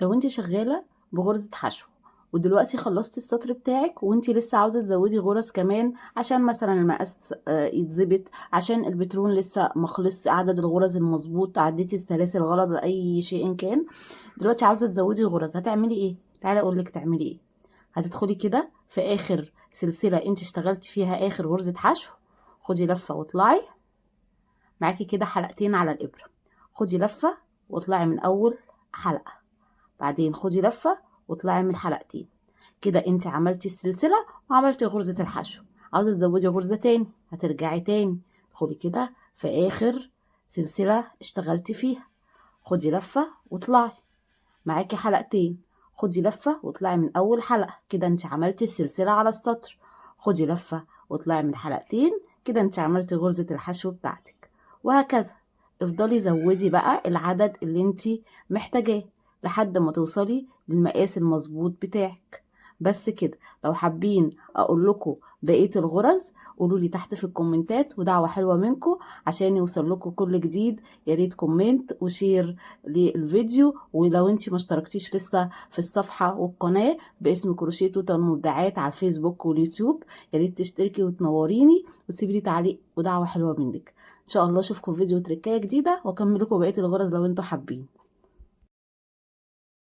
لو انت شغالة بغرزة حشو ودلوقتي خلصتي السطر بتاعك وانت لسه عاوزة تزودي غرز كمان عشان مثلا المقاس يتظبط، عشان البترون لسه ما خلصش عدد الغرز المظبوط، عديتي السلاسل غلط اي شيء كان، دلوقتي عاوزة تزودي غرز، هتعملي ايه؟ تعالي اقول لك تعملي ايه. هتدخلي كده في اخر سلسلة انت اشتغلتي فيها اخر غرزة حشو، خدي لفة واطلعي، معاكي كده حلقتين على الابرة، خدي لفة واطلعي من اول حلقة، بعدين خدي لفة واطلعي من حلقتين. كده انت عملتي السلسلة وعملتي غرزة الحشو. عاوزة تزودي غرزة تاني، هترجعي تاني ادخلي كده في اخر سلسلة اشتغلتي فيها، خدي لفة واطلعي، معاكي حلقتين، خدي لفة واطلعي من اول حلقة، كده انت عملتي السلسلة على السطر، خدي لفة واطلعي من حلقتين، كده انت عملتي غرزة الحشو بتاعتك، وهكذا. افضلي زودي بقى العدد اللي انت محتاجاه لحد ما توصلي للمقاس المظبوط بتاعك. بس كده. لو حابين اقول لكم بقية الغرز قولوا لي تحت في الكومنتات، ودعوة حلوة منكم عشان يوصل لكم كل جديد. يا ريت comment و share للفيديو، ولو انت ما اشتركتيش لسه في الصفحة والقناة باسم كروشيه توتة المبدعات على الفيسبوك واليوتيوب، يا ريت تشتركي وتنوريني وتسيبي لي تعليق ودعوة حلوة منك. ان شاء الله اشوفكم في فيديو تركايه جديدة واكمل لكم بقية الغرز لو انتوا حابين.